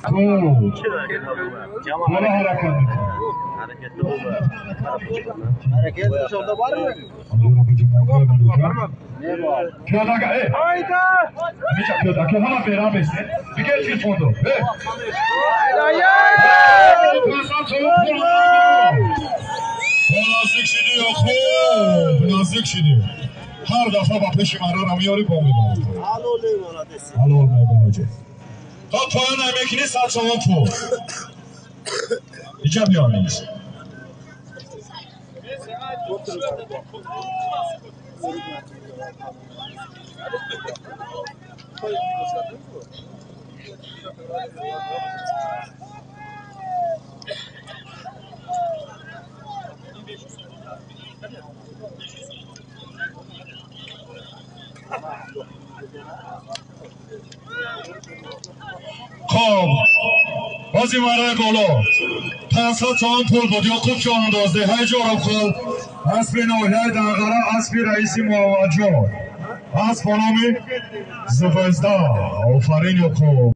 Хуб, боло ҳаракат мекунад. Пиёдага, э! Ҳамеша пиёдако ҳама берам бестед. Бигир телефонро. Э! Наздик шидӣ ё хуб, наздик шидӣ. Ҳар дафъа ба пеши марора меёрӣ, бо мебарӣ. Ҳалол мебаҳоҷе. То поён намекунӣ, 100 сомон пул. Иҷа биёнед. Хоб, бози мараи боло 500 сомон пул буд. Ёқуб чоҳандоз, деҳаи Ҷоробхол, аспи ноҳияи Данғара, аспи раиси Муҳаммадҷон, асп бо номи Звезда. Офарин, Ёқуб.